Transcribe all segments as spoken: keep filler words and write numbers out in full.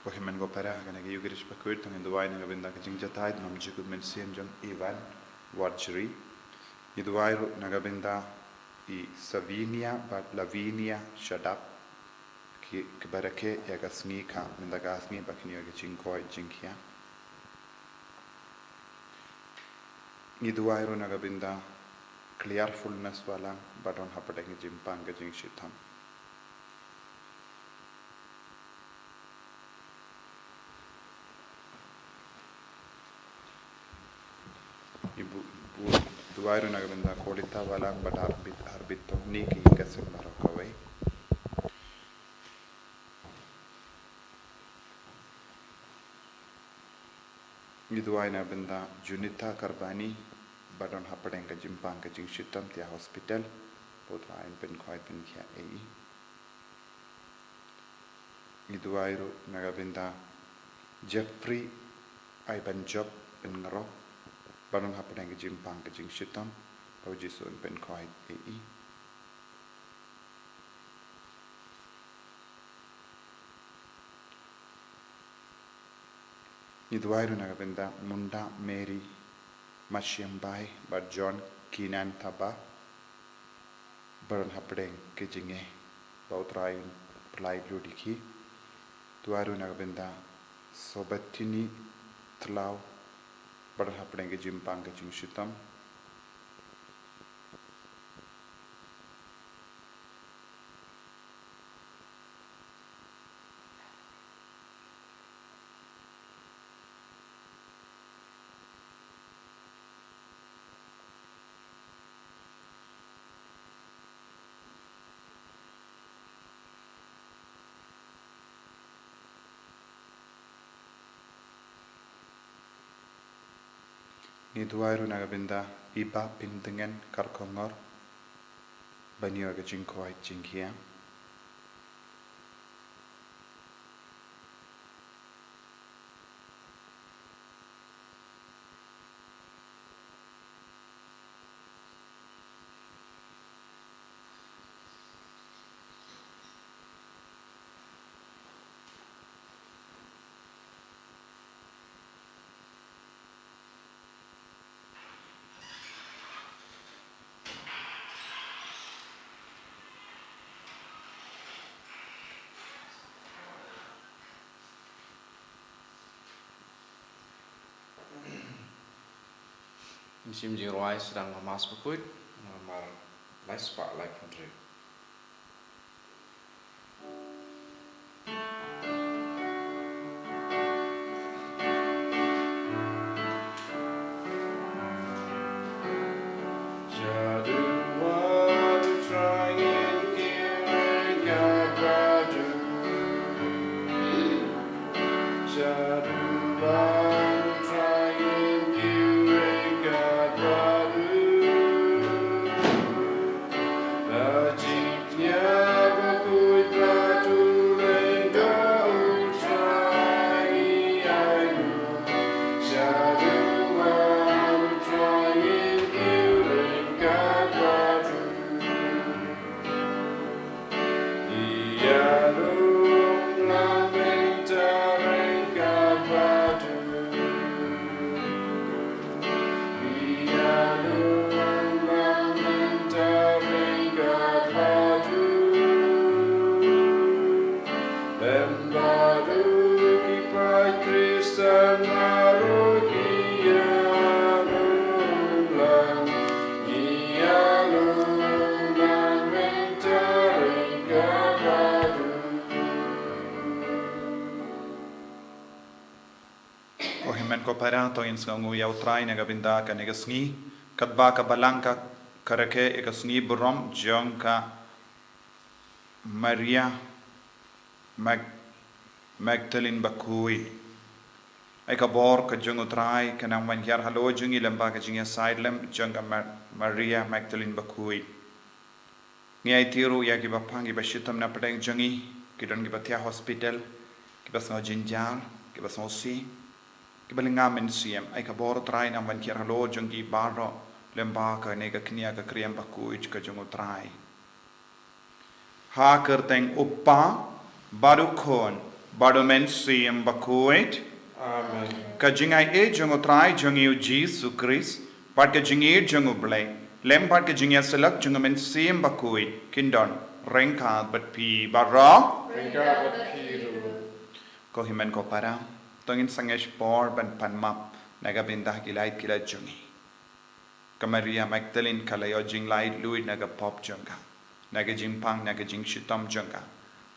Ko hynmen ko para, ha kane ka Eucharist bakhuid, to ngin duwai na ka bynta ka jingjatai, ym ju kut mynsiem jong Ivan Warjri. Ngi duwai ruh na ka bynta i Savinia bad Lavinia Shadap, ki, kiba rakhe ïa ka sngi ka, mynta ka sngi ba kin ïoh ka jingkoit jingkhiah. Ngi duwai ruh na ka bynta Clearfulness Walang ba don hapdeng ka jingpang ka jingshitom. Ngi bu, bu, duwai ruh na ka bynta Kolita Walang bad Harbit, Harbit Tony ki ïing ka sem baroh kawei. Ngi duwai na ka bynta Junita Karbani ba don hapdeng ka jingpang ka jingshitom, te ïa hospital, ba U Trai un pynkhuid pynkhiah ïa i. Ngi duwai ruh na ka bynta Jeffrey Aibanjop Pyngrope ba don hapdeng ka jingpang ka jingshitom, ba U Jisu un pynkhuid ïa i. Ngi duwai ruh na ka bynta Munda Mary Mashiambai bad John Kinan Taba ba don hapdeng ka jingeh, ba U Trai un pynlait lut ïa ki. Duwai ruh na ka bynta Sobatini Tlaw ba don hapdeng ka jingpang ka jingshitom. Ngi duwai ruh na ka bynta Iba Pyndengen Karkongor ba un ïoh ka jingkoit jingkhiah. Ngin shim jingrwai sdang ha Mass bakhuid, namar lai spah laiphew hynriew. Ko hynmen ko para, to ngin sngewnguh ïa U Trai na ka bynta kane ka sngi, katba ka balang ka, ka rakhe ïa ka sngi burom jong ka Maria Mag-, Magdalene bakhuid. Ai ka bor ka jong U Trai kan nang wan hiar halor jong ngi lyngba ka jingïasaid lem jong ka Ma-, Maria Magdalene bakhuid. Ngi aiti ruh ïa kiba pang, kiba shitom na pdeng jong ngi, ki don kiba thiah hospital, kiba sngew jynjar, kiba sngewsih, kiba lynga mynsiem. Ai ka bor U Trai nang wan hiar halor jong ki baroh lyngba kane ka kñia ka kriam bakhuid ka jong U Trai. Ha ka kyrteng U Kpa, bad U Khun, Bad U Mynsiem Bakhuid. Amen. Ka jingaiei jong U Trai jong ngi U Jisu Khrist, bad ka jingïeit jong U Blei, lem bad ka jingïasyllok jong U Mynsiem Bakhuid, kin don ryngkat bad phi baroh. Ryngkat bad phi ruh. Ko hynmen ko para, to ngin sangeh por ban pan map na ka bynta ki laitluid jong ngi. Ka Maria Magdalene ka la ïoh jinglaitluid na ka pop jong ka, na ka jingpang, na ka jingshitom jong ka,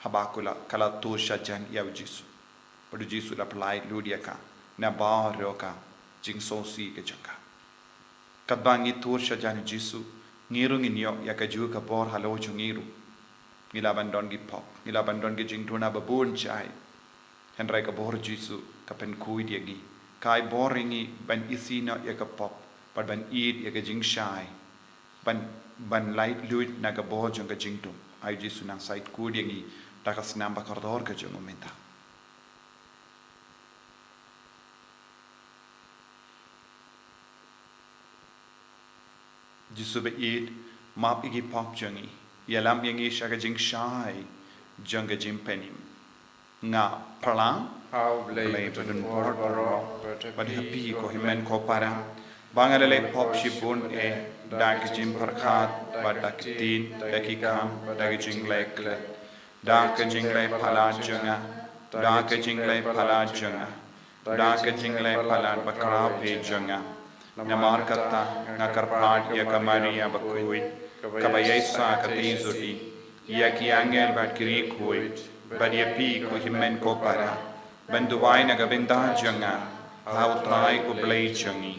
haba ka la, ka la tur shajan ïa U Jisu. Bad U Jisu u la pyllaitluid ïa ka na baroh ka jingsngewsih ka jong ka. Katba ngi tur shajan U Jisu, ngi ruh ngin ïoh ïa kajuh ka bor halor jong ngi ruh. Ngi lah ban don ki pop, ngi lah ban don ki jingduna babun jait. Hynrei ka bor U Jisu ka pynkhuid ïa ngi, ka ai bor ïa ngi ban isih noh ïa ka pop, bad ban ïeit ïa ka jingshai, ban, ban laitluid na ka bor jong ka jingdum. Ai U Jisu nang shait khuid ïa ngi da ka snam ba kordor ka jong U mynta. Jisu baieit, map ïa ki pop jong ngi, ïalam ïa ngi sha ka jingshai jong ka jingpynim. Nga pyrshang, ha U Blei, Blei badonbor baroh, bad ha phi ko hynmen ko para, ba nga la leh pop shibun eh, da ka jingpyrkhat, bad da ka ktien, da ki kam, da ka jingleh klet, da ka jingleh palat jong nga, da ka jingleh palat jong nga, da ka jingleh palat bakhraw eh jong nga. Namar kata nga kyrpad ïa ka Maria Bakhuid, kaba ïaishah katei jong ngi, ïa ki angel bad ki riewkhuid, bad ïa phi ko hynmen ko para, ban duwai na ka bynta jong nga ha U Trai U Blei jong ngi.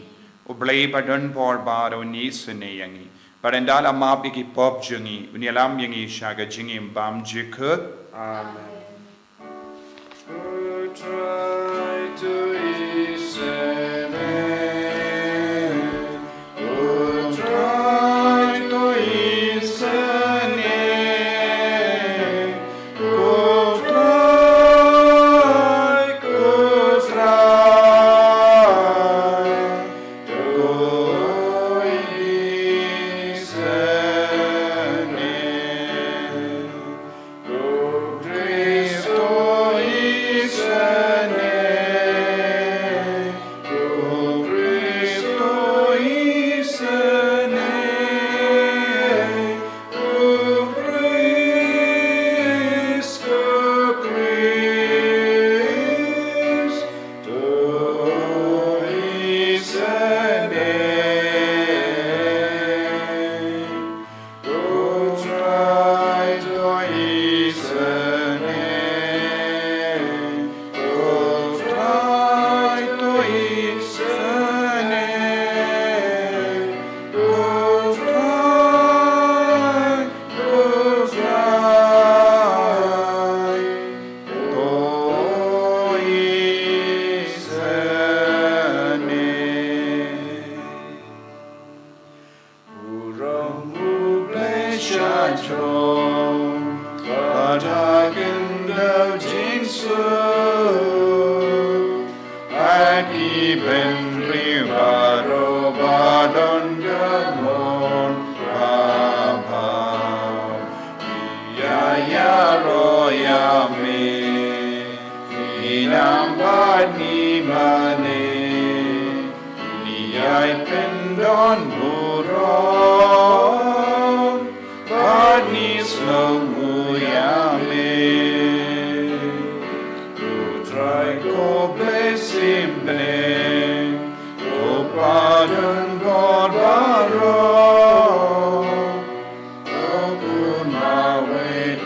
U Blei badonbor baroh un isynei ïa ngi, bad ynda la map ïa ki pop jong ngi, un ïalam ïa ngi sha ka jingim bymjukut. Amen. U Trai to isynei, U Trai to isynei, U Trai, U Trai to isynei. U Khrist to isynei, U Khrist to isynei, U Khrist, U Khrist to isynei. U Trai to isynei, U Trai to isynei, U Trai, U Trai to isynei. Burom U Blei sha jrong, bad ha khyndew jingsuk, ha ki bynriew baroh ba don ka mon babha. Ïa ïaroh ïa me, ngi nang bad ngi mane, ngi ïai pyndonburom, bad ngi sngewnguh ïa me. U Trai ko Blei Symbai, ko Padonbor baroh, ko Khun Mawei, U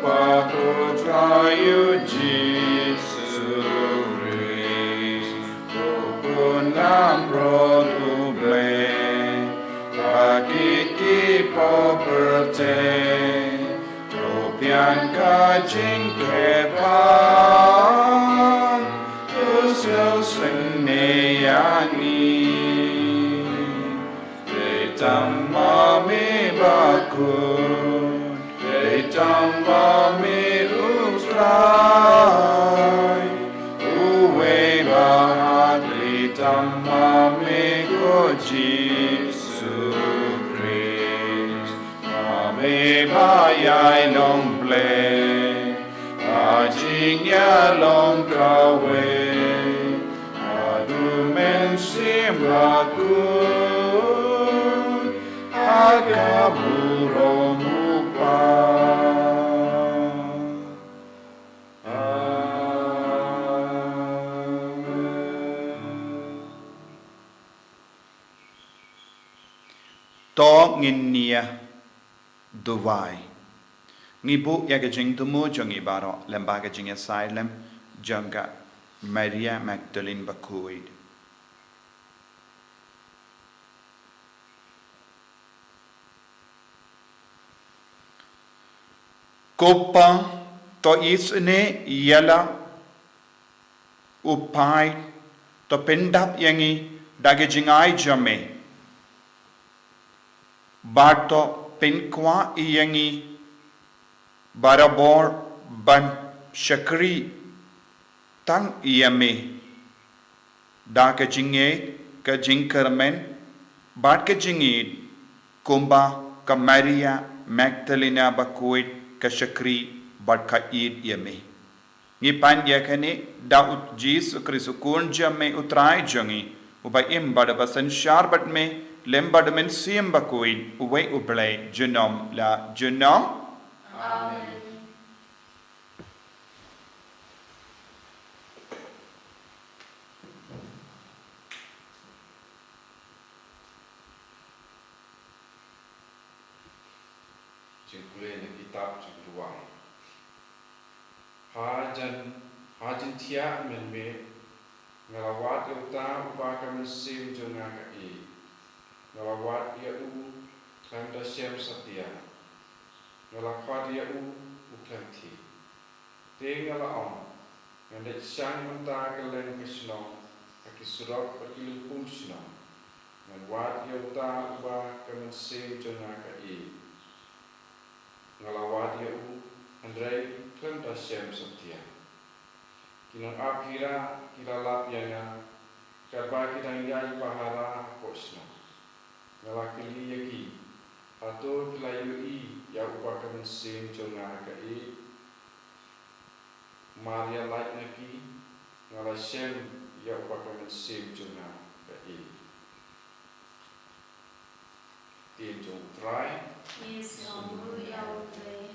Kpa, ko Trai U Jisu Khrist, ko Khun Langbrot U Blei, ba kit ki pop pyrthei to biang ka jingkyrpad, to sngewsynei ïa ngi. Dei tang ma me bakhuid, dei tang ma me U Trai, uwei ba hak, dei tang ma me ko Jisu Khrist, ma me ba ïai long Blei, ba ji Ïa long kawei, haduh Mynsiem Bakhuid, ha ka burom U Kpa. Amen. To ngin ïa duwai. Ngi buh ïa ka jingthmu jong ngi baroh lem bad ka jingïasaid lem jong ka Maria Magdalene bakhuid. Ko Pa, to isynei ïa la u paid, to pyndap ïa ngi da ka jingai jong me. Bad to pynkwah ïa ngi barabor ban shakri tang ïa me da ka jingïeit, ka jingkyrmen bad ka jingïeit, kumba ka Maria Magdalena bakhuid ka shakri bad ka ïeit ïa me. Ngi pan ïa kane da U Jisu Khrist, U Khun jong me, U Trai jong ngi, uba im bad uba synshar bad me lem bad U Mynsiem Bakhuid, uwei U Blei, junom la junom. Amen. Jingkren na kitab Jingduwai. Ha jan, ha jingthiah mynmiet, nga la wad ïa uta uba ka mynsiem jong nga ka ïeit. Nga la wad ïa u khlem da shem satia. Nga la khot ïa u, u khlem thied. Te nga la ong, ngan leit shang mynta kylleng ka shnong, ha ki surok bad ki lympung shnong. Ngan wad ïa uta uba ka mynsiem jong nga ka ïeit. Nga la wad ïa u, hynrei khlem da shem satia. Ki nongap gira ki la lap ïa nga, katba ki dang ïaid pahara hapoh shnong. Nga la kylli ïa ki, hato ki la ïohi ïa uba ka mynsiem jong nga ka ïeit? Mar ïa lait na ki, nga la shem ïa uba ka mynsiem jong nga ka ïeit. Ktien jong U Trai. Ngi sngewbha ïa U Blei.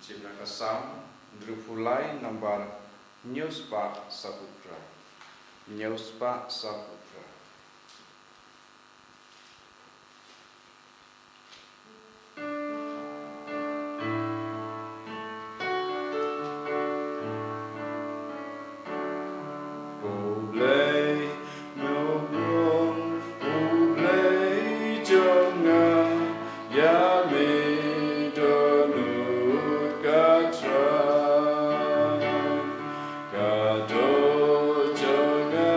Jingna ka Salm hynriewphew lai, nambar hynñiew spah saphew phra. Hynñiew spah saphew phra. U Blei, me u briew, U Blei jong nga, ïa me dohnud ka trai. Ka doh jong nga,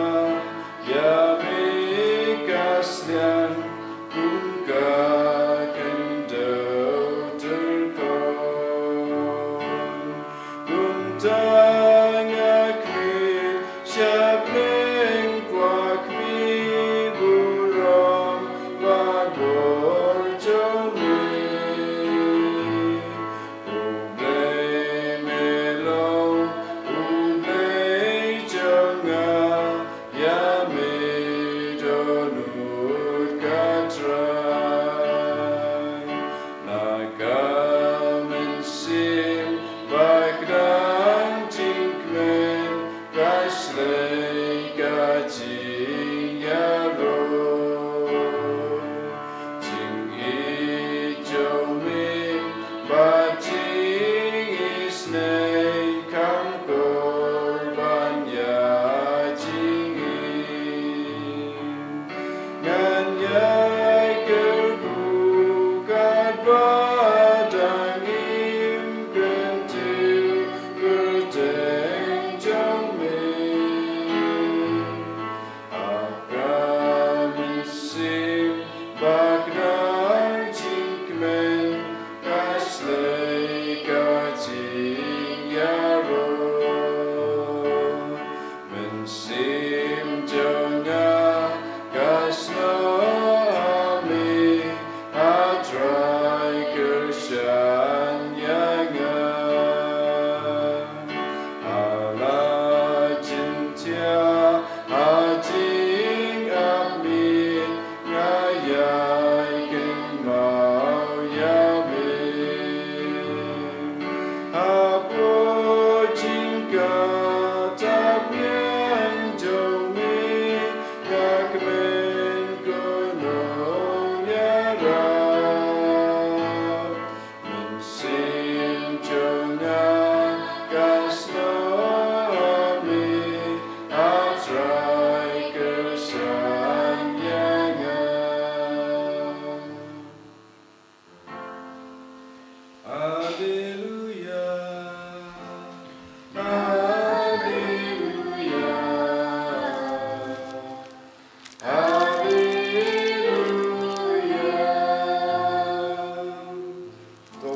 ïa me ka sliang, kum ka khyndew tyrkhong. Kumta nga khmih sha bneng, kwah khmih burom bad bor jong me. U Blei me long U Blei jong nga, ïa me dohnud ka trai. Na ka mynsiem bakdang jing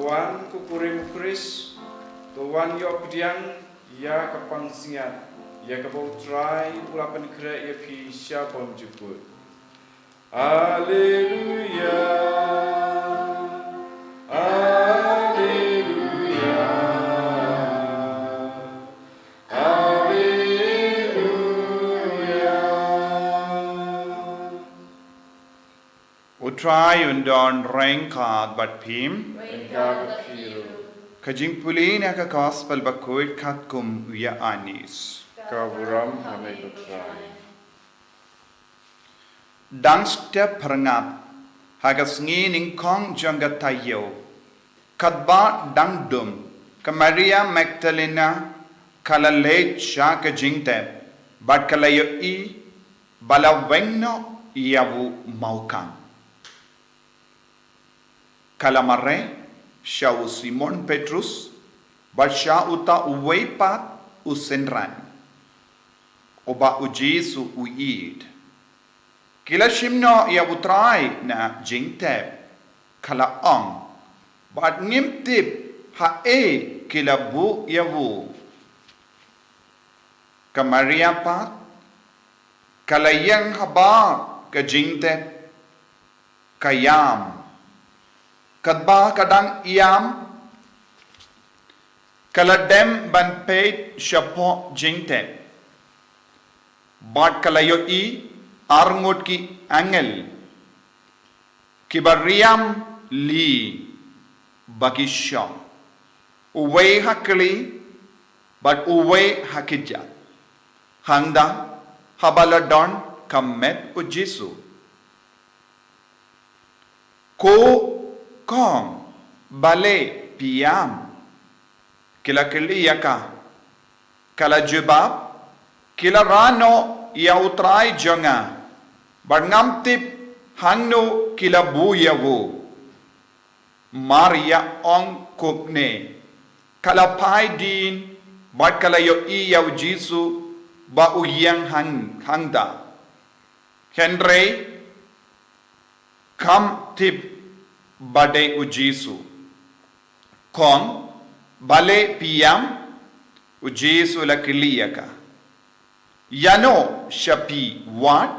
Wan, ko kurim u Khrist, to wan ïoh pdiang ïa ka pansngiat, ïa kaba U Trai u la pynkhreh ïa phi sha bymjukut. Alleluia. Alleluia. Alleluia. U Trai un don ryngkat bad phi. Ryngkat bad phi ruh. Ka jingpule na ka Gospel Bakhuid katkum u Ïoannis. Ka burom ha me ko Trai. Dang step pyrngap, ha ka sngi nyngkong jong ka taïew, katba dang dum, ka Maria Magdalena ka la leit sha ka jingtep, bad ka la ïohi ba la weng noh ïa u mawkang. Ka la mareh sha u Simon Petrus, bad sha uta uwei pat u synran, uba U Jisu u ïeit. Ki la shim noh ïa U Trai na jingtep, ka la ong, bad ngim tip haei ki la buh ïa u. Ka Maria pat ka la ïeng habar ka jingtep ka ïam. Katba ka dang ïam, ka la dem ban peit shapoh jingtep, bad ka la ïohi arngut ki angel kiba riam li ba ki shong, uwei ha kli bad uwei ha kjat, hangta haba la don ka met U Jisu. Ko Kong, balei phi ïam? Ki la kylli ïa ka. Ka la jubab, ki la rah noh ïa U Trai jong nga, bad ngam tip hangno ki la buh ïa u. Mar ïa ong kumne, ka la phai dien, bad ka la ïohi ïa U Jisu ba u ïeng hang, hangta. Hynrei kam tip ba dei U Jisu. Kong, balei phi ïam? U Jisu la kylli ïa ka. Ïano sha phi wat?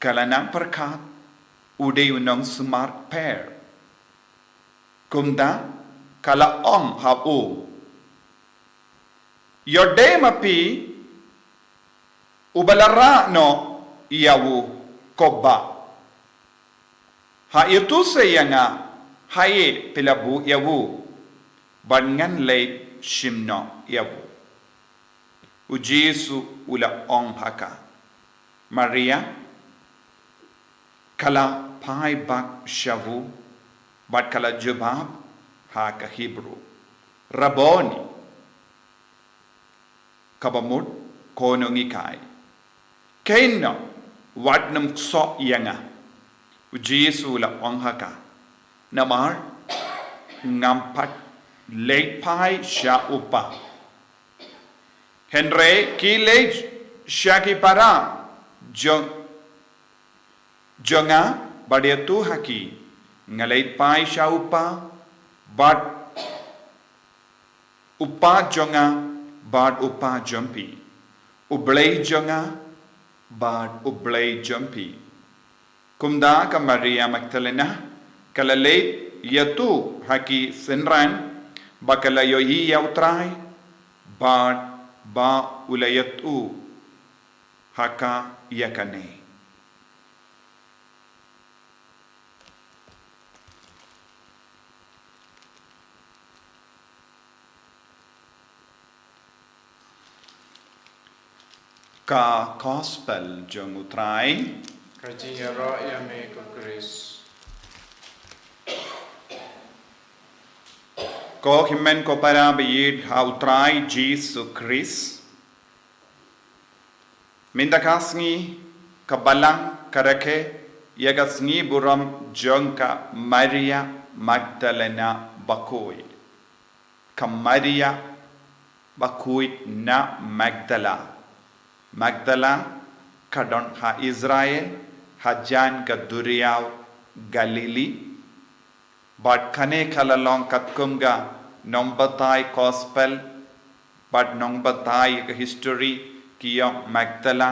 Ka la nang pyrkhat u dei u nongsumar pher. Kumta ka la ong ha u, ïoh dei ma phi uba la rah noh ïa u, ko bah. Ha ïathuh sa ïa nga haei phi la buh ïa u, bad ngan leit shim noh ïa u. U Jisu u la ong ha ka, Maria. Ka la phai bak sha u, bad ka la jubab ha ka Hebru, Rabboni, kaba mut ko nonghikai. Khie noh, wat nym ksoh ïa nga. U Jisu u la ong ha ka, namar ngam pat leit phai sha u Kpa. Hynrei ki leit sha ki para jong, jong nga bad ïathuh ha ki, nga leit phai sha u Kpa, bad u Kpa jong nga bad u Kpa jong phi, u Blei jong nga bad u Blei jong phi. Kumta ka Maria Magdalena ka la leit ïathuh ha ki synran ba ka la ïohi ïa u Trai, bad ba u la ïathuh ha ka ïa kane. Ka Gospel jong u Trai. Ka jingïaroh ïa me ko Khrist. Ko hynmen ko para ba ïeit ha u Trai Jisu Khrist. Mynta ka sngi ka Balang ka rakhe ïa ka sngi burom jong ka Maria Magdalena bakhuid. Ka Maria bakhuid na Magdala. Magdala ka don ha Israel, hajan ka duriaw Galili. Bad kane ka la long katkum ka nongbatai gospel, bad nongbatai ka history, ki ong Magdala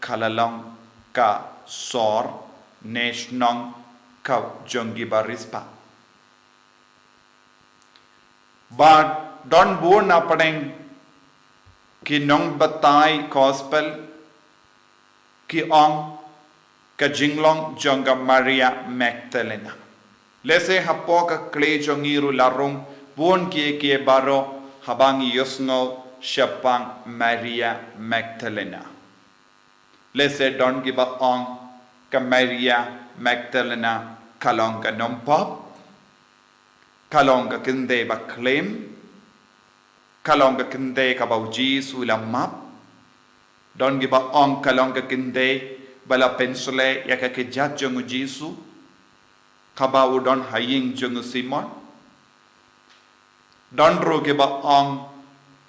ka la long ka sor, ne shnong ka jong ki barispa. Bad don bun na pdeng ki nongbatai gospel, ki ong ka jinglong jong ka Maria Magdalena. Lehse hapoh ka kli jong ngi ruh la rung bun ki ki baroh haba ngi ïohsngew shaphang Maria Magdalena. Lehse don kiba ong ka Maria Magdalena ka long ka nongpop, ka long ka kynthei ba klim, ka long ka kynthei kaba u Jisu u la map. Don kiba ong ka long ka kynthei ba la pynshlei ïa ka kjat jong u Jisu, kaba u don ha ïing jong u Simon. Don ruh kiba ong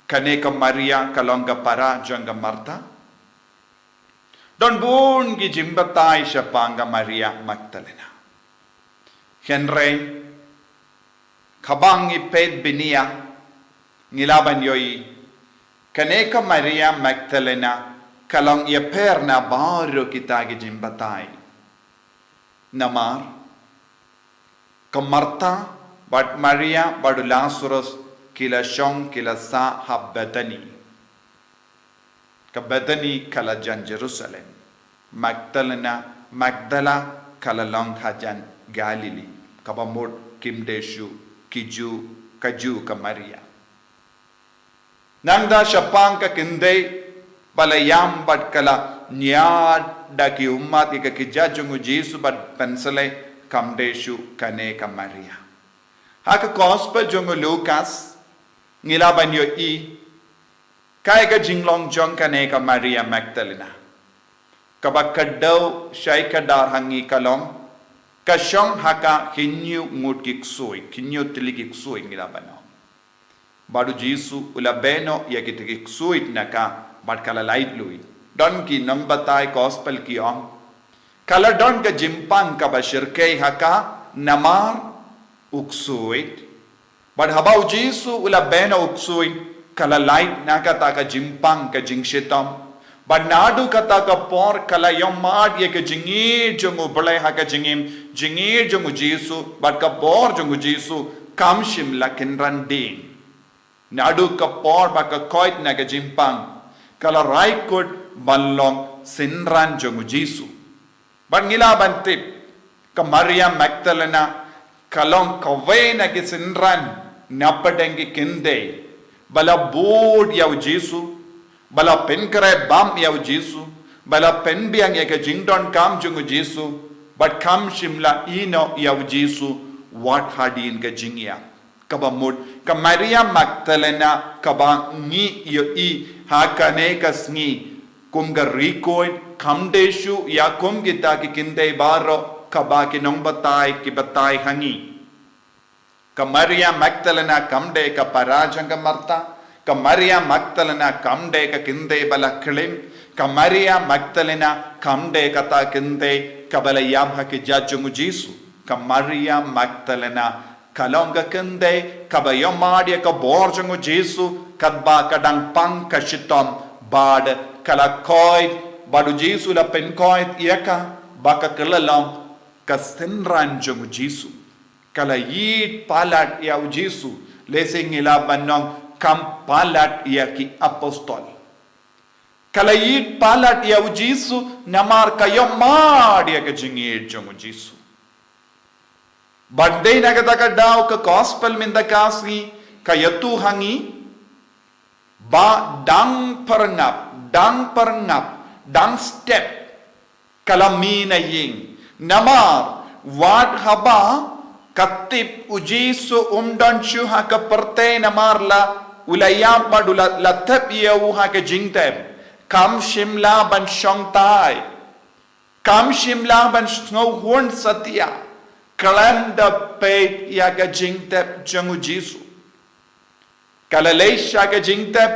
kane ka Maria ka long ka para jong ka Martha. Don bun ki jingbatai shaphang ka Maria Magdalena. Hynrei haba ngi peit bniah, ngi lah ban ïohi kane ka Maria Magdalena ka long ïapher na baroh kita ki jingbatai. Namar ka Martha bad Maria bad u Lazarus ki la shong, ki la sah ha Bethany. Ka Bethany ka la jan Jerusalem. Magdalena, Magdala ka la long hajan Galilee, kaba mut kim dei shuh ki Jiw, ka Jiw ka Maria. Nangta shaphang ka kynthei ba la ïam bad ka la ñiad da ki ummat ïa ka kjat jong u Jisu bad pynshlei, kam dei shuh kane ka Maria. Ha ka gospel jong u Lukas ngi lah ban ïohi kaei ka jinglong jong kane ka Maria Magdalena, kaba kdew shai kdar ha ngi ka long, ka shong ha ka hynñiew ngut ki ksuid, hynñiew tylli ki ksuid ngi lah ban ong. Bad u Jisu u la beh noh ïa kita ki ksuid na ka bad ka la lait luid. Don ki nongbatai gospel ki ong ka la don ka jingpang kaba shyrkhei ha ka namar u ksuid. Bad haba u Jisu u la beh noh u ksuid, ka la lait na kata ka jingpang, ka jingshitom. Bad naduh kata ka por ka la ïohmad ïa ka jingïeit jong U Blei ha ka jingim, jingïeit jong u Jisu bad ka bor jong u Jisu kam shym la kynran ding. Naduh ka por ba ka koit na ka jingpang, ka la rai kut ban long synran jong u Jisu. Bad ngi lah ban tip ka Maria Magdalena ka long kawei na ki synran na pdeng ki kynthei ba la bud ïa u Jisu, ba la pynkhreh bam ïa u Jisu, ba la pynbiang ïa ka jingdonkam jong u Jisu, bad kam shym la ïehnoh ïa u Jisu wat hadien ka jingïap. Kaba mut ka Maria Magdalena kaba ngi ïohi ha kane ka sngi kum ka rikoit, kam dei shuh ïa kum kita ki kynthei baroh kaba ki nongbatai ki batai ha ngi. Ka Maria Magdalena kam dei ka para jong ka Martha. Ka Maria Magdalena kam dei ka kynthei ba la klim. Ka Maria Magdalena kam dei kata kynthei kaba la ïam ha kjat jong u Jisu. Ka Maria Magdalena ka long ka kynthei kaba ïohmad ïa ka bor jong u Jisu katba ka dang pang ka shitom, bad ka la koit, bad u Jisu la pynkoit ïa ka ba ka la long ka synran jong u Jisu. Ka la ïeit palat ïa u Jisu, lehse ngi lah ban ong kam palat ïa ki apostol. Ka la ïeit palat ïa u Jisu namar ka ïohmad ïa ka jingïeit jong u Jisu. Bad dei na kata ka daw ka gospel mynta ka sngi ka ïathuh ha ngi ba dang pyrngap, dang pyrngap, dang step ka la mih na ïing. Namar wat haba ka tip u Jisu um don shuh ha ka pyrthei namar la u la ïap bad u la, la thep ïa u ha ka jingtep, kam shym lah ban shong thait. Kam shym lah ban sngewhun satia khlem da peit ïa ka jingtep jong u Jisu. Ka la leit sha ka jingtep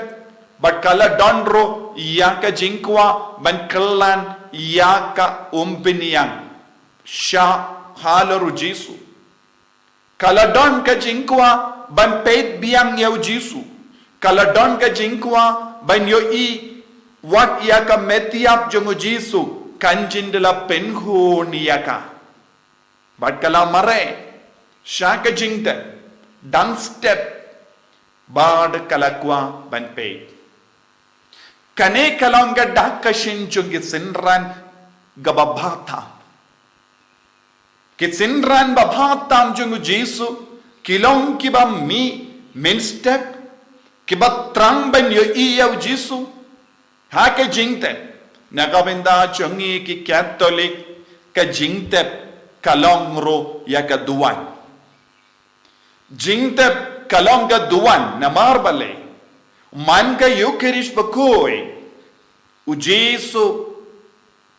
bad ka la don ruh ïa ka jingkwah ban kylla ïa ka umpynïang sha halor u Jisu. Ka la don ka jingkwah ban peit biang ïa u Jisu. Ka la don ka jingkwah ban ïohi wat ïa ka met ïap jong u Jisu kan jin da la pynhun ïa ka. Bad ka la mareh sha ka jingtep dang step bad ka la kwah ban peit. Kane ka long ka dak ka shin jong ki synran kaba bha tam. Ki synran ba bha tam jong u Jisu ki long kiba mih mynstep, kiba thrang ban ïohi ïa u Jisu ha ka jingtep. Na ka bynta jong ngi ki Katholik, ka jingtep ka long ruh ïa ka duwan. Jingtep ka long ka duwan namar balei? Man ka Eukharist bakhuid, u Jisu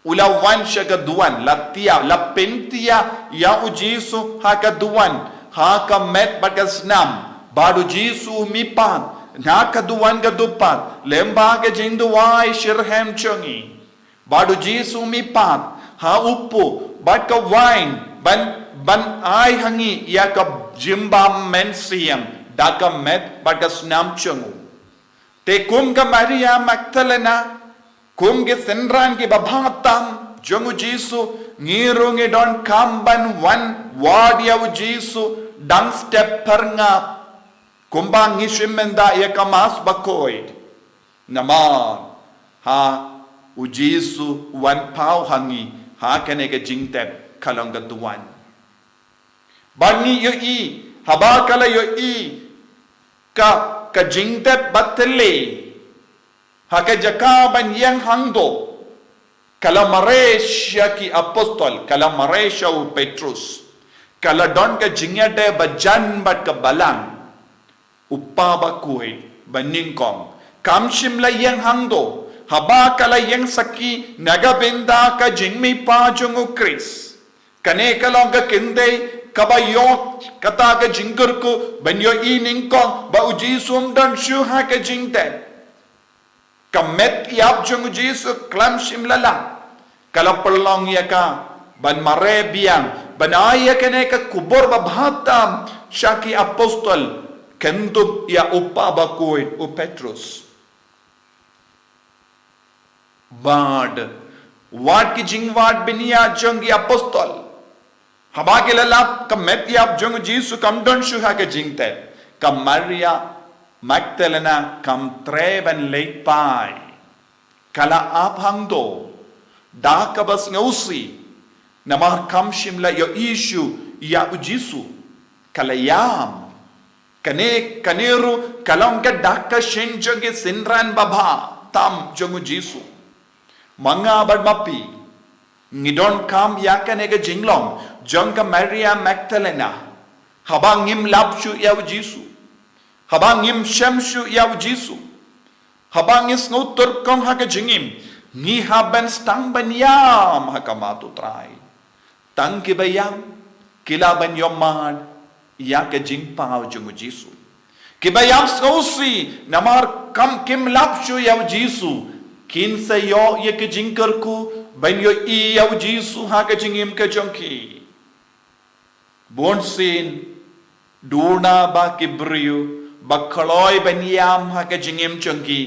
u la wan sha ka duwan, la thiah, la pyntiah ïa u Jisu ha ka duwan, ha ka met bad ka snam, bad u Jisu u mihpat na ka duwan ka dupat lyngba ka jingduwai shitrhem jong ngi. Bad u Jisu u mihpat ha u pud bad ka wain ban, ban ai ha ngi ïa ka jingbym mynsiem da ka met bad ka snam jong u. Te kum ka Maria Magdalena, kum ki synran kiba bha tam jong u Jisu, ngi ruh ngi donkam ban wan wad ïa u Jisu dang step pyrngap. Kumba ngi shim mynta ïa ka Mass bakhuid. Namar ha u Jisu u wan paw ha ngi ha kane ka jingtep ka long ka duwan. Bad ngi ïohi, haba ka la ïohi ka, ka jingtep ba thylliew ha ka jaka ban ïeng hangto, ka la mareh sha ki apostol, ka la mareh sha u Petrus. Ka la don ka jingïadei bajan bad ka Balang, u Kpa bakhuid banyngkong. Kam shym la ïeng hangto, haba ka la ïeng sakhi na ka bynta ka jingmihpat jong u Khrist. Kane ka long ka kynthei kaba ïoh kata ka jingkyrkhu ban ïohi nyngkong ba u Jisu um don shuh ha ka jingtep. Ka met ïap jong u Jisu khlem shym la lap, ka la pynlong ïa ka ban mareh biang, ban ai ïa kane ka khubor ba bha tam sha ki apostol, kyntup ïa u Kpa bakhuid u Petrus. Bad wat ki jingwad bniah jong ki apostol, haba ki la lap ka met ïap jong u Jisu kam don shuh ha ka jingtep, ka Maria Magdalena kam treh ban leit phai. Ka la ap hangto da kaba sngewsih, namar kam shym la ïohi shuh ïa u Jisu. Ka la ïam. Kane, kane ruh ka long ka dak ka shin jong ki synran ba bha tam jong u Jisu. Ma nga bad ma phi, ngi donkam ïa kane ka jinglong jong ka Maria Magdalena. Haba ngim lap shuh ïa u Jisu, haba ngim shem shuh ïa u Jisu, haba ngi sngewtyrkhong ha ka jingim, ngi hap ban sdang ban ïam ha khmat u Trai. Tang kiba ïam ki lah ban ïohmad ïa ka jingpaw jong u Jisu. Kiba ïam sngewsih namar kam, kim lap shuh ïa u Jisu, kin sa ïoh ïa ka jingkyrkhu ban ïohi ïa u Jisu ha ka jingim ka jong ki. Bunsien duna ba ki briew ba kloi ban ïam ha ka jingim jong ki,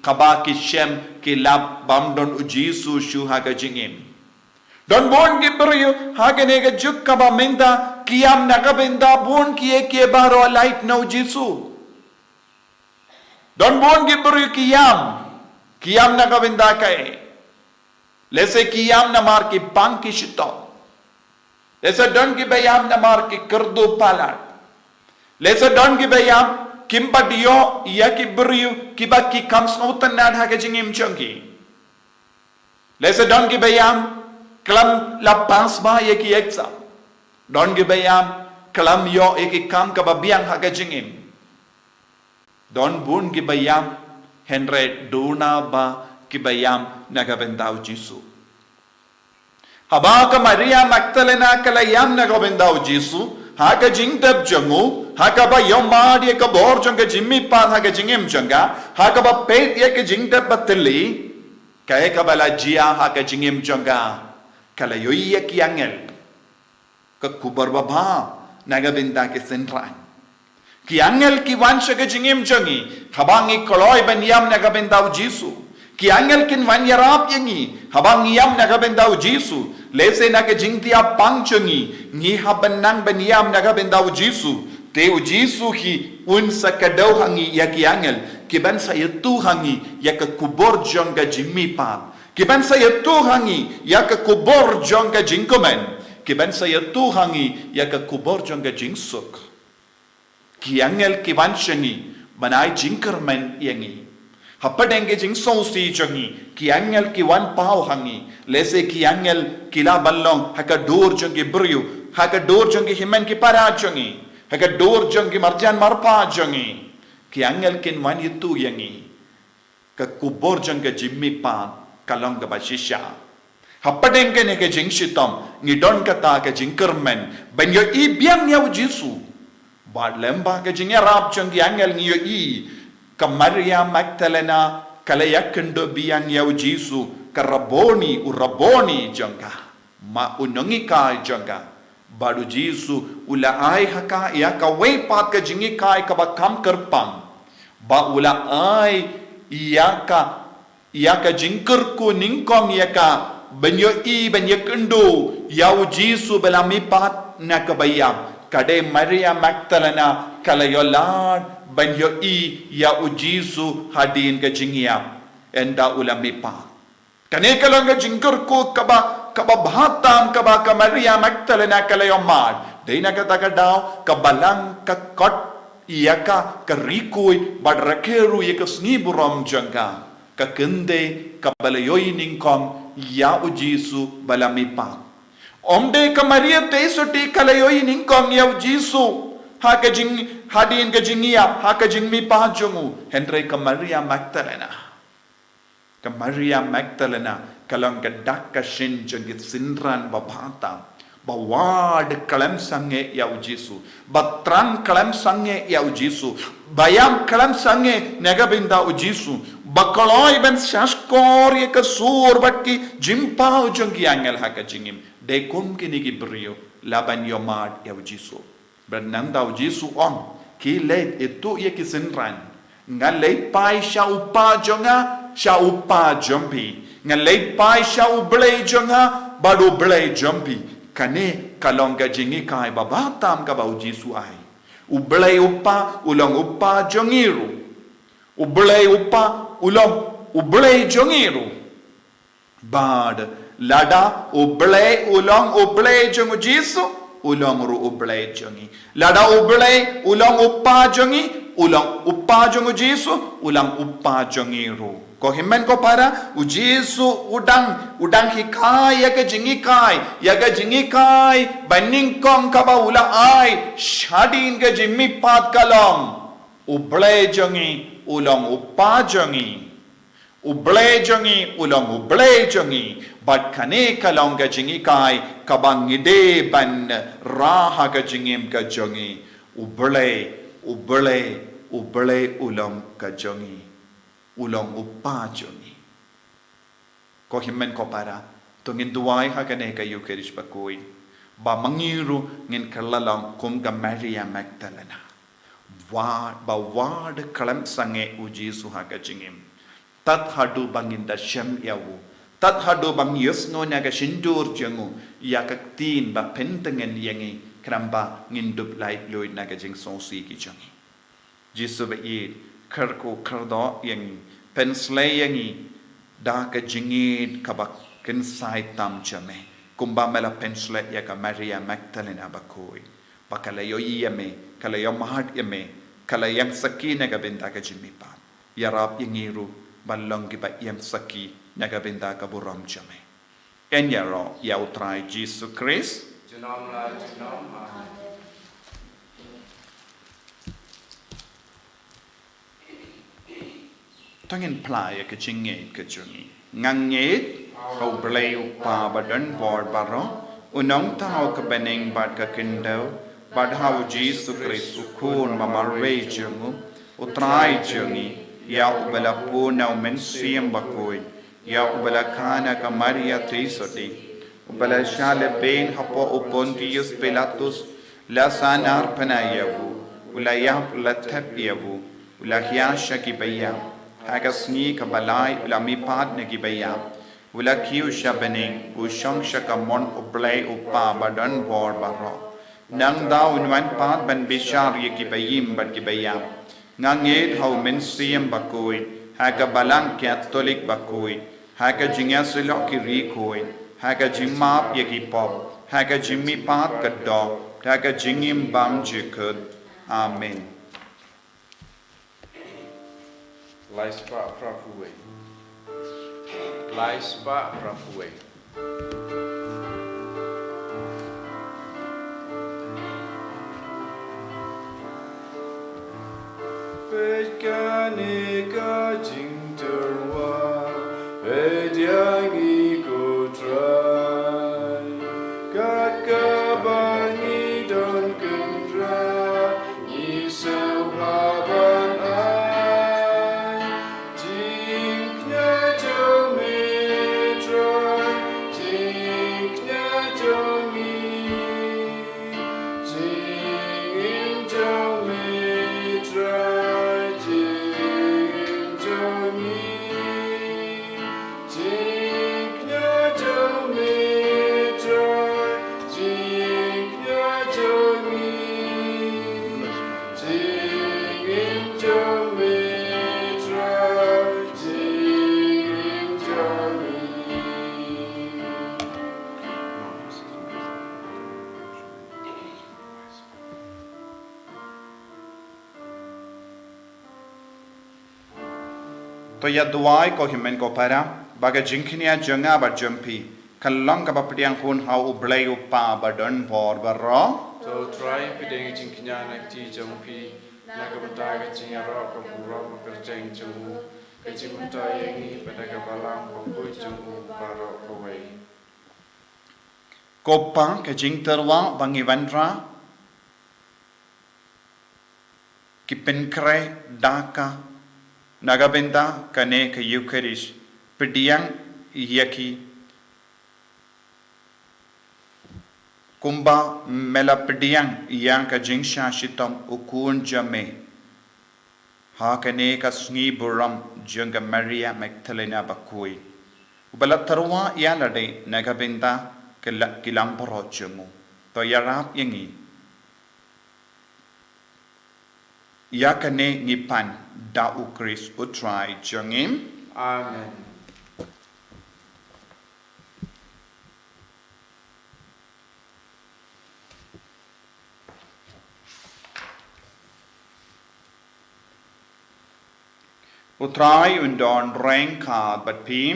kaba ki shem ki lap bym don u Jisu shuh ha ka jingim. Don bun ki briew ha kane ka juk kaba mynta ki ïam na ka bynta bun kiei kiei baroh lait na u Jisu. Don bun ki briew ki ïam, ki ïam na ka bynta kaei? Lehse ki ïam namar ki pang ki shitom. Lehse don kiba ïam namar ki kyrduh palat. Lehse don kiba ïam kim pat ïoh ïa ki briew kiba ki kam sngewtynnad ha ka jingim jong ki. Lehse don kiba ïam khlem la pass bha ïa ki exam. Don kiba ïam khlem ïoh ïa ki kam kaba biang ha ka jingim. Don bun kiba ïam, hynrei duna ba kiba ïam na ka bynta u Jisu. Haba ka Maria Magdalena ka la ïam na ka bynta u Jisu ha ka jingtep jong u, ha kaba ïohmad ïa ka bor jong ka jingmihpat ha ka jingim jong ka, ha kaba peit ïa ka jingtep ba thylliew, kaei kaba la jia ha ka jingim jong ka? Ka la ïohi ïa ki angel. Ka khubor ba bha na ka bynta ki synran. Ki angel ki wan sha ka jingim jong ngi haba ngi kloi ban ïam na ka bynta u Jisu. Ki angel kin wan ïarap ïa ngi haba ngi ïam na ka bynta u Jisu. Lehse na ka jingthiah pang jong ngi, ngi hap ban nang ban ïam na ka bynta u Jisu. Te u Jisu hi un sa kdew ha ngi ïa ki angel ki ban sa ïathuh ha ngi ïa ka khubor jong ka jingmihpat. Ki ban sa ïathuh ha ngi ïa ka khubor jong ka jingkmen. Ki ban sa ïathuh ha ngi ïa ka khubor jong ka jingsuk. Ki angel ki wan sha ngi ban ai jingkyrmen ïa ngi. Hapdeng ka jingsngewsih jong ngi, ki angel ki wan paw ha ngi. Lehse ki angel ki lah ban long ha ka dur jong ki briew, ha ka dur jong ki hynmen ki para jong ngi, ha ka dur jong ki marjan marpa jong ngi. Ki angel kin wan ïathuh ïa ngi. Ka khubor jong ka jingmihpat ka long kaba shisha. Hapdeng kane ka jingshitom ngi don kata ka jingkyrmen ban ïohi biang ïa u Jisu. Bad lyngba ka jingïarap jong ki angel ngi ïohi ka Maria Magdalena ka la ïakynduh biang ïa u Jisu, ka Rabboni, u Rabboni jong ka. Ma u nonghikai jong ka. Bad u Jisu u la ai ha ka ïa kawei pat ka jinghikai kaba kham kyrpang. Ba u la ai ïa ka, ïa ka jingkyrkhu nyngkong ïa ka ban ïohi, ban ïakynduh ïa u Jisu ba la mihpat na kaba ïap. Ka dei Maria Magdalena ka la ïoh lad ban ïohi ïa u Jisu hadien ka jingïap. Ynda u la mihpat. Kane ka long ka jingkyrkhu kaba, kaba bha tam kaba ka Maria Magdalena ka la ïoh mad. Dei na kata ka daw ka balang ka kot ïa ka, ka rikui bad rakhe ruh ïa ka sngi burom jong ka. Ka kynthei kaba la ïohi nyngkong ïa u Jisu ba la mihpat. Ym dei ka Maria Theisotti ka la ïohi nyngkong ïa u Jisu ha ka jing, hadien ka jingïap, ha ka jingmihpat jong u, hynrei ka Maria Magdalena. Ka Maria Magdalena ka long ka dak ka shin jong ki synran ba bha tam, ba wad khlem sangeh ïa u Jisu, ba thrang khlem sangeh ïa u Jisu, ba ïam khlem sangeh na ka bynta u Jisu, ba kloi ban shahshkor ïa ka sur bad ki jingpaw jong ki angel ha ka jingim. Dei kum kine ki briew la ban ïoh mad ïa u Jisu. Bad nangta u Jisu u ong, khie leit, ïathuh ïa ki synran. Nga leit phai sha u Kpa jong nga, sha u Kpa jong phi. Nga leit phai sha U Blei jong nga bad U Blei jong phi. Kane ka long ka jinghikai ba bha tam kaba u Jisu u ai. U Blei u Kpa u long u Kpa jong ngi ruh. U Blei u Kpa u long U Blei jong ngi ruh. Bad lada U Blei u long U Blei jong u Jisu, u long ruh U Blei jong ngi. Lada U Blei u long U Kpa jong ngi, u long U Kpa jong u Jisu, u long U Kpa jong ngi ruh. Ko hynmen ko para, u Jisu u dang, u dang hikai ïa ka jinghikai, ïa ka jinghikai ba nyngkong kaba u la ai shadien ka jingmihpat ka long, U Blei jong ngi u long U Kpa jong ngi. U Blei jong ngi u long U Blei jong ngi. Bad kane ka long ka jinghikai kaba ngi dei ban rah ha ka jingim ka jong ngi. U Blei, U Blei, U Blei u long ka jong ngi. U long U Kpa jong ngi. Ko hynmen ko para, to ngin duwai ha kane ka Eucharist bakhuid ba ma ngi ruh ngin kylla long kum ka Maria Magdalena. Wa, ba wad khlem sangeh u Jisu ha ka jingim. Tad haduh ba ngin da shem ïa u. Tad haduh ba ngin ïohsngew na ka shyntur jong u ïa ka ktien ba pyntngen ïa ngi, khnang ba ngin dup laitluid na ka jingsngewsih ki jong ngi. Jisu ba ïeit, kyrkhu kyrdoh ïa ngi, pynshlei ïa ngi da ka jingïeit kaba kynsai tam jong me, kumba me la pynshlei ïa ka Maria Magdalena bakhuid. Ba ka la ïohi ïa me, ka la ïohmad ïa me, ka la ïeng sakhi na ka bynta ka jingmihpat. Ïarap ïa ngi ruh ban long kiba ïeng sakhi na ka bynta ka burom jong me. Ngin ïaroh ïa U Trai Jisu Khrist. Junom la junom. To ngin phla ïa ka jingngeit ka jong ngi. Nga ngeit ha U Blei U Kpa badonbor baroh, U Nongthaw ka bneng bad ka khyndew, bad ha U Jisu Khrist U Khun ba marwei jong u, U Trai jong ngi, ïa uba la pun na U Mynsiem Bakhuid, ïa uba la kha na ka Maria Theisotti, uba la shah lehbeiñ hapoh u Pontius Pilatus, la sahnarphna ïa u, u la ïap, u la thep ïa u, u la hiar sha ki baïap, ha ka sngi kaba lai u la mihpat na ki baïap, u la kiew sha bneng, u shong sha ka mon U Blei U Kpa ba don bor baroh. Nangta un wan pat ban bishar ïa ki baïm bad ki baïap. Nga ngeit ha U Mynsiem Bakhuid, ha ka Balang Katholik bakhuid, ha ka jingïasyllok ki riewkhuid, ha ka jingmap ïa ki pop, ha ka jingmihpat ka doh, ha ka jingim bymjukut. Amen. Lai spah phra phew wei. Lai spah phra phew wei. Peit kane ka jingtyrwa, peit ïa ngi ko Trai. Kat kaba ngi don kynrad, ngi sngewbha ban ai jingkñia jong me Trai, jingkñia jong ngi. Jingim jong me Trai, jingim jong ngi. Jingkñia jong me Trai, jingkñia jong ngi. Jingim jong me Trai, jingim jong ngi. To ïa duwai ko hynmen ko para, ba ka jingkñia jong nga bad jong phi kan long kaba pdiang hun ha U Blei U Kpa ba don bor baroh. To Trai pdiang jingkñia na ka kti jong phi, na ka bynta ka jingïaroh ka burom ka kyrteng jong u, ka jingmyntoi ïa ngi bad ka Balang bakhuid jong u baroh kawei. Ko Pa, ka jingtyrwa ba ngi wanrah, ki pynkhreh da ka, na ka bynta kane ka Eucharist, pdiang ïa ki kumba me la pdiang ïa ka jingshah shitom u Khun jong me ha kane ka sngi burom jong ka Maria Magdalena bakhuid, uba la tyrwa ïalade na ka bynta ki la-, ki langbrot jong u. To ïarap ïa ngi. Ïa kane ngi pan da U Khrist U Trai jong ngi. Amen. U Trai un don ryngkat bad phi.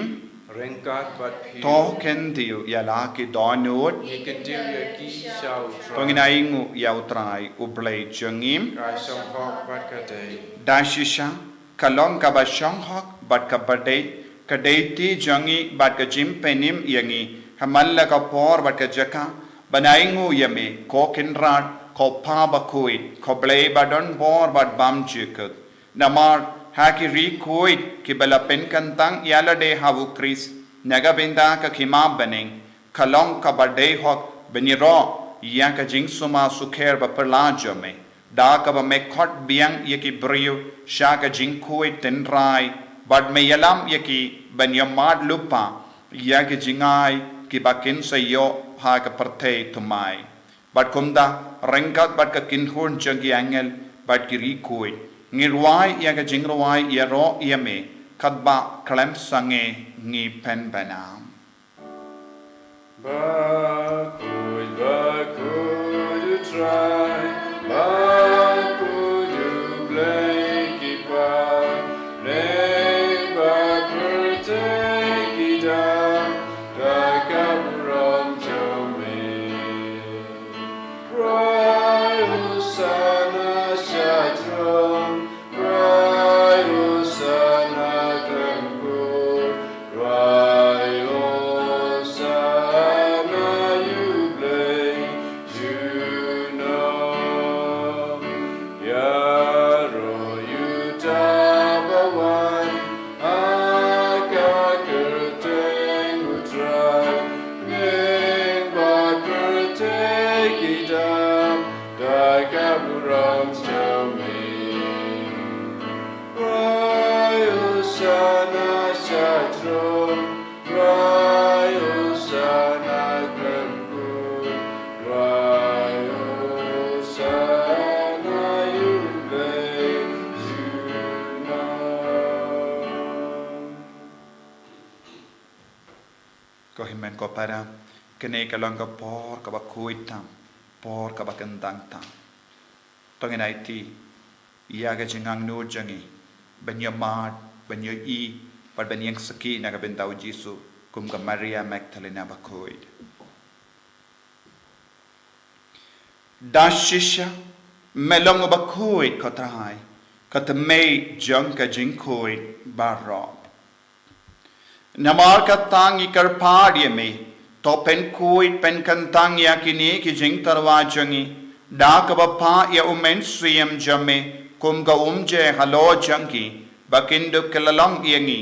Ryngkat bad phi. To kyntiew ïa la ki dohnud. Ngi kyntiew ïa ki sha U Trai. To ngin ainguh ïa U Trai U Blei jong ngi. Ka shong hok bad ka dei. Da shisha ka long kaba shong hok bad kaba dei, ka dei ti jong ngi bad ka jingpynim ïa ngi ha man la ka por bad ka jaka ban ainguh ïa me, ko Kynrad, ko Pa bakhuid, ko Blei ba don bor bad bymjukut. Namar ha ki riewkhuid kiba la pynkyntang ïalade ha U Khrist na ka bynta ka khima bneng, ka long kaba dei hok ban ïaroh ïa ka jingsumar sukher baphylla jong me, da kaba me khot biang ïa ki briew sha ka jingkhuid tynrai, bad me ïalam ïa ki ban ïamad lypa ïa ki jngai kiba kin sa ïoh ha ka pyrthei thymmai. Bad kumta, ryngkat bad ka kynhun jong ki angel bad ki riewkhuid, ngi rwai ïa ka jingrwai ïaroh ïa me, katba khlem sangeh ngi pynbna. Bakhuid, bakhuid U Trai, bakhuid U Blei ki para, bad pyrthei ki dap da ka burom jong me. Rwai Hosana sha throne, rwai Hosana khlem kur, rwai Hosana ïa U Blei junom. Ïaroh ïa uta uba wan ha ka kyrteng U Trai, bad pyrthei ki dap Ko para, kane ka long ka por kaba khuid tam, por kaba kyntang tam. To ngin aiti ïa ka jingangnud jong ngi ban ïa mad, ban ïa i, bad ban ïeng sakhi na ka bynta u Jisu, kum ka Maria Magdalena bakhuid. Da shisha me long uba khuid, ko Trai, ka tmei jong ka jingkhuid baroh. Namar kata ngi kyrpad ïa me, to pynkhuid pynkyntang ïa kine ki jingtyrwa jong ngi da kaba phah ïa u Mynsiem jong me kum ka umje halor jong ki, ba kin dup ki la long ïa ngi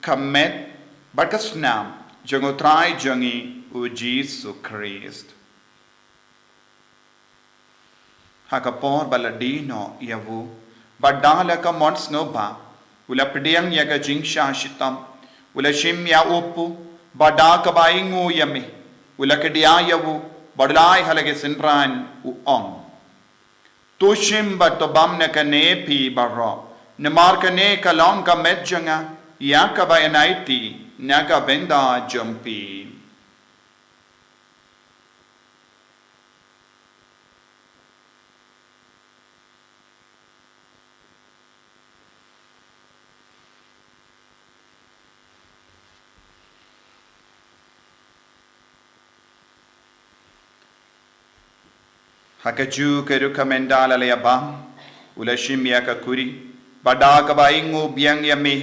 ka met bad ka snam jong u Trai jong ngi u Jisu Khrist. Ha ka por ba la die noh ïa u, bad da la ka mon sngewbha, u la pdiang ïa ka jingshah shitom, u la shim ïa u pu, bad da kaba ainguh ïa me, u la kdiah ïa u, bad u la ai ha la ki synran, u ong: To shim bad to bam na kane phi baroh, namar kane ka long ka met jong nga, ïa kaba yn aiti na ka bynta jong phi. Ha kajuh ka rukom ynda la ïa bam, u la shim ïa ka kuri, bad da kaba ainguh biang ïa me,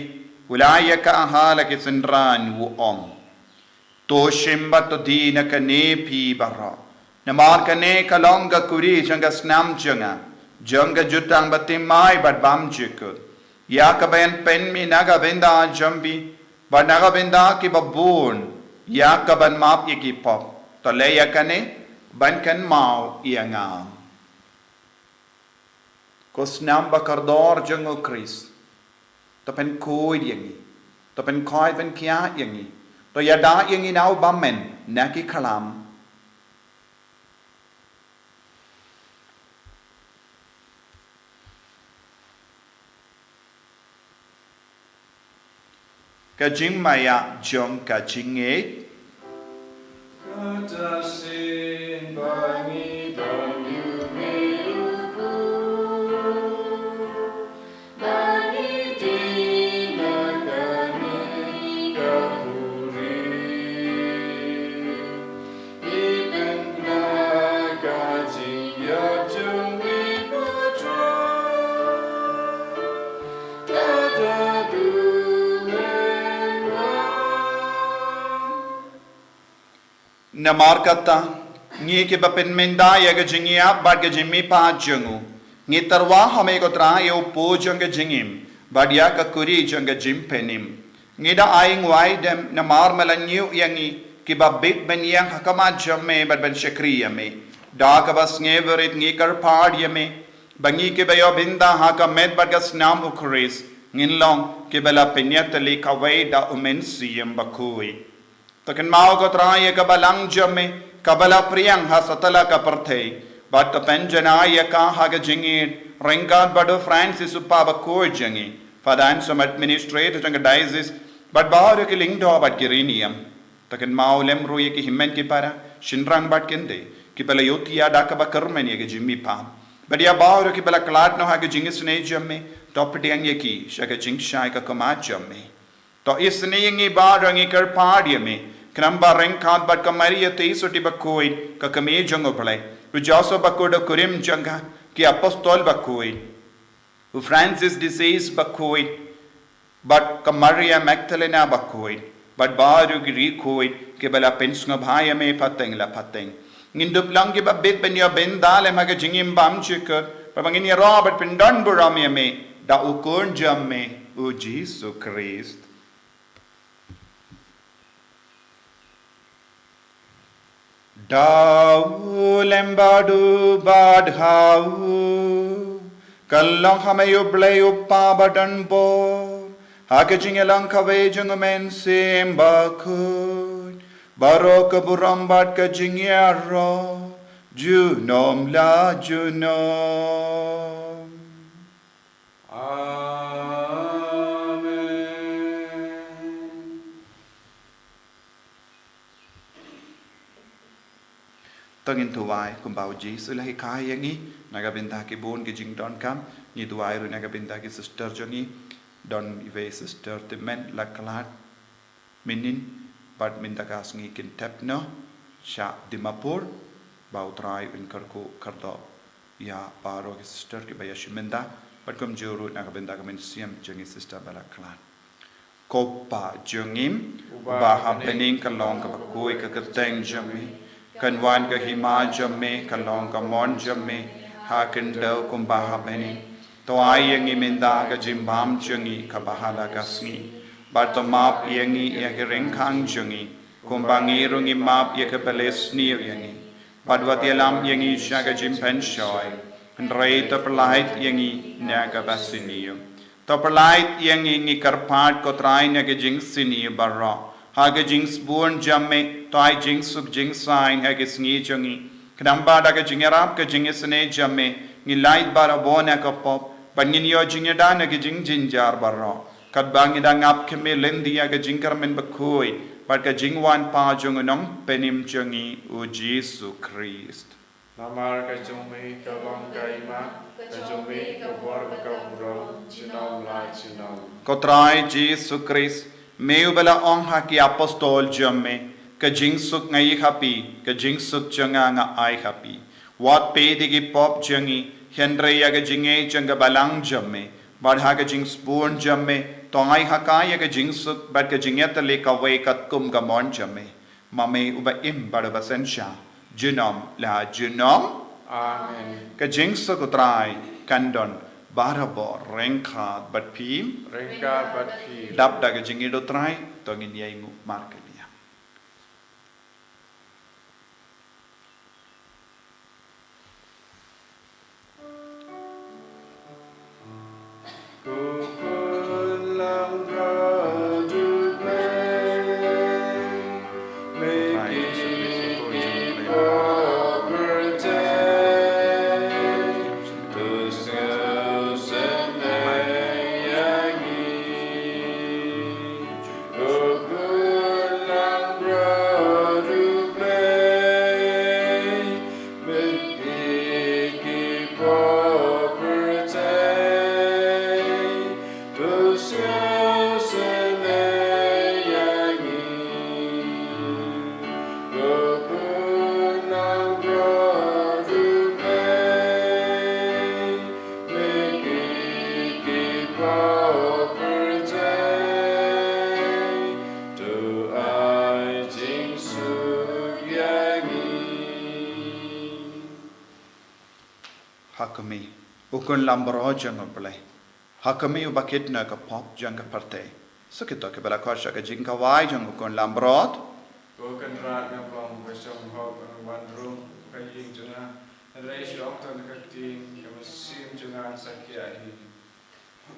u la ai ïa ka ha la ki synran, u ong: To shim bad to die na kane phi baroh, namar kane ka long ka kuri jong ka snam jong nga, jong ka jutang bathymmai bad bymjukut, ïa kaba yn pynmih na ka bynta jong phi bad na ka bynta kiba bun, ïa kaban map ïa ki pop. To leh ïa kane ban kynmaw ïa nga. Ko snam ba kordor jong u Khrist, to pynkhuid ïa ngi, to pynkhuid pynkhiah ïa ngi, to ïada ïa ngi na u bymmen na ki khlam. Ka jingmaïa jong ka jingngeit. Kata shisien ba ngi don ïa u Blei, ba ngi die na kane ka kuri. Namar kata, ngi kiba pynmynta ïa ka jingïap bad ka jingmihpat jong u, ngi tyrwa ha me ko Trai ïa u pu jong ka jingim, bad ïa ka kuri jong ka jingpynim. Ngi da ai nguaidem namar me la ñiew ïa ngi kiba bit ban ïeng ha khmat jong me bad ban shakri ïa me. Da kaba sngewrit ngi kyrpad ïa me ba ngi kiba ïoh bynta ha ka met bad ka snam u Khrist ngin long kiba la pynïatylli kawei da u Mynsiem Bakhuid. To kynmaw ko Trai ïa ka balang jong me kaba la pdiang ha satlak ka pyrthei, bad to pynjanai ïa ka ha ka jingïeit ryngkat bad u Francis u Papa bakhuid jong ngi, Father Anselm, administrator jong ka diocese, bad baroh ki lyngdoh bad ki riewniam. To kynmaw lem ruh ïa ki hynmen ki para, shynrang bad kynthei, kiba la ïohthiah da kaba kyrmen ïa ka jingmihpat, bad ïa baroh kiba la khlad noh ha ka jingisynei jong me, to pdiang ïa ki sha ka jingshai ka khmat jong me. To isynei ïa ngi baroh, ngi kyrpad ïa me, khnang ba ryngkat bad ka Maria Theisotti bakhuid, ka kmie jong u Blei, u Joseph bakhuid u kurim jong ka, ki apostol bakhuid, u Francis de Sales bakhuid, bad ka Maria Magdalena bakhuid, bad baroh ki riewkhuid kiba la pynsngewbha ïa me pateng la pateng, ngin dup long kiba bit ban ïoh bynta lem ha ka jingim bymjukut, bad ba ngin ïaroh bad pyndonburom ïa me da u Khun jong me, u Jisu Khrist. Da u lem bad u bad ha u, kan long ha me u Blei u Kpa badonbor, ha ka jingïalang kawei jong u Mynsiem Bakhuid, baroh ka burom bad ka jingïaroh junom la junom. Amen. Ngin duwai kumba u Jisu u la hikai ïa ngi, na ka bynta ki bun ki jingdonkam. Ngi duwai ruh na ka bynta ki sister jong ngi, don iwei i sister Tymmen Lakhlad Mynin, bad mynta ka sngi kin tep noh sha Dimapur, ba u Trai un kyrkhu kyrdoh ïa baroh ki sister kiba ïashim bynta, bad kumjuh ruh na ka bynta ka mynsiem jong i sister ba la khlad. Ko Pa jong ngi uba ha bneng, ka long kaba khuid ka kyrteng jong me, kan wan ka hima jong me, ka long ka mon jong me ha khyndew kumba ha bneng. To ai ïa ngi mynta ka jingbam jong ngi kaba ha la ka sngi, bad to map ïa ngi ïa ki ryngkang jong ngi, kumba ngi ruh ngi map ïa kiba la sniew ïa ngi, bad wat ïalam ïa ngi sha ka jingpynshoi, hynrei to pyllait ïa ngi na kaba sniew. To pyllait ïa ngi, ngi kyrpad ko Trai, na ka jingsniew baroh. Ha ka jingsbun jong me to ai jingsuk jingsaiñ ha ka sngi jong ngi, khnang ba da ka jingïarap ka jingisynei jong me ngin lait barabor na ka pop, bad ngin ïoh jingïada na ka jingjynjar baroh, katba ngi dang ap khmih lynti ïa ka jingkyrmen bakhuid bad ka jingwan pat jong u Nongpynim jong ngi u Jisu Khrist. Namar ka jong me ka long ka hima, ka jong me ka bor bad ka burom, junom la junom. Ko Trai Jisu Khrist, me uba la ong ha ki apostol jong me, ka jingsuk nga ai ha phi, ka jingsuk jong nga nga ai ha phi. Wat peit ïa ki pop jong ngi, hynrei ïa ka jingngeit jong ka balang jong me, bad ha ka jingsbun jong me to ai ha ka ïa ka jingsuk bad ka jingïatylli kawei katkum ka mon jong me. Ma me uba im bad uba synshar junom la junom. Amen. Ka jingsuk u Trai kan don barabor ryngkat bad phi. Ryngkat bad phi. Dap da ka jingïeit u Trai to ngin ïai nguh markylliang. Ha ka me, u khun lambrot jong U Blei. Ha ka me uba kit na ka pop jong ka pyrthei. Sa kito kiba la khot sha ka jingkhawai jong u khun lambrot. Ko Kynrad, nga ong ba shong hok, nga wan rung ha ka ïing jong nga. Hynrei shu ong tang ka ktien, ka mynsiem jong nga kan sa khiah hi.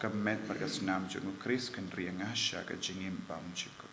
Ka met bad ka snam jong u Khrist kan ri ïa nga sha ka jingim bymjukut.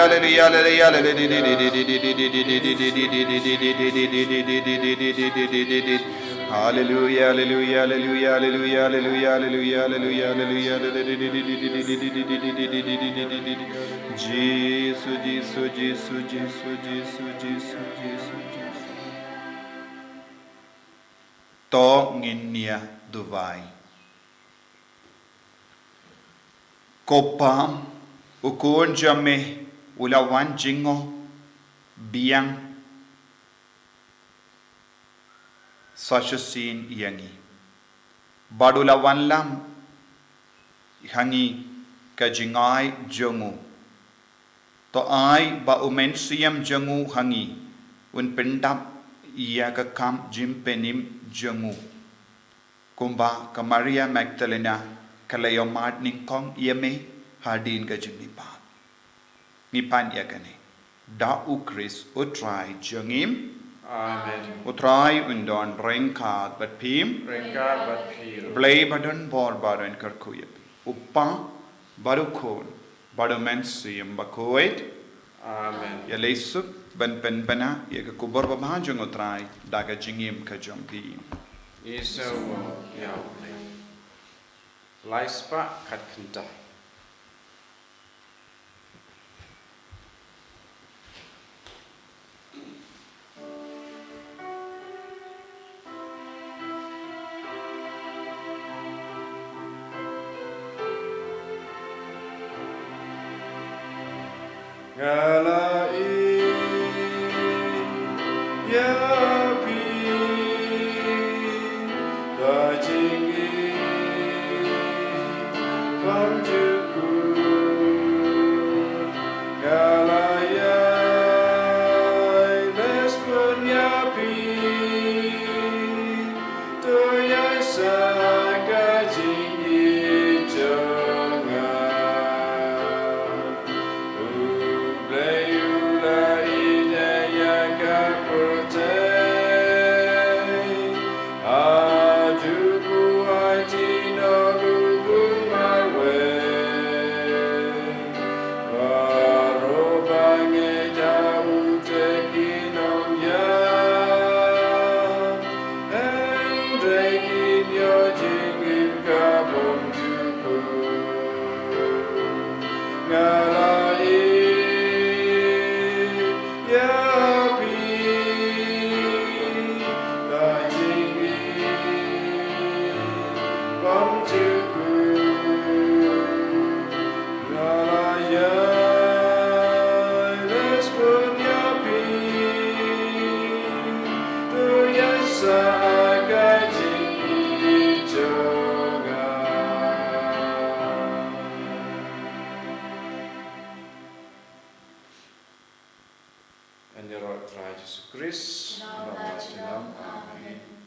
Hallelujah, hallelujah, hallelujah, hallelujah. Hallelujah, hallelujah, hallelujah, hallelujah, hallelujah, hallelujah, hallelujah, hallelujah, hallelujah, hallelujah. Jisu, Jisu, Jisu, Jisu, Jisu, Jisu, Jisu, Jisu. To ngin nia duwai. Ko Pa, u Khun jong me u la wan jngoh biang sa shisien ïa ngi. Bad u la wanlam ha ngi ka jingai jong u. To ai ba u Mynsiem jong u ha ngi un pyndap ïa ka kam jingpynim jong u. Kumba ka Maria Magdalena ka la ïohmad nyngkong ïa me hadien ka jingmihpat. Ngi pan ïa kane. Da u Khrist u Trai jong ngi. Amen. U Trai un don ryngkat bad phi. Ryngkat bad phi. Blei ba don bor ba don kyrkhu ïa phi. U Pa bad u Khun bad u Mynsiem Bakhuid. Amen. Ïa leit suk ban pynbna ïa ka khubor babha jong u Trai da ka jingim ka jong phi. Ngi sngewbha ïa u Blei. Lai spah khat khyndai. Nga la ïeit ïa phi, ka jingïeit bymjukut. Nga la ïai leh sbun ïa phi, to ïai sah ka jingïeit jong nga. U Blei u la ïeit ïa ka pyrthei, haduh u aiti noh u Khun marwei. Baroh ba ngeit ha u te kin ym ïap, hynrei kin ïoh jingim ka bymjukut. Nga la ïeit ïa phi, ka jingïeit bymjukut. Nga la ïai leh sbun ïa phi, to ïai sah ka jingïeit jong nga. Ïaroh Trai Jisu Khrist. Amen.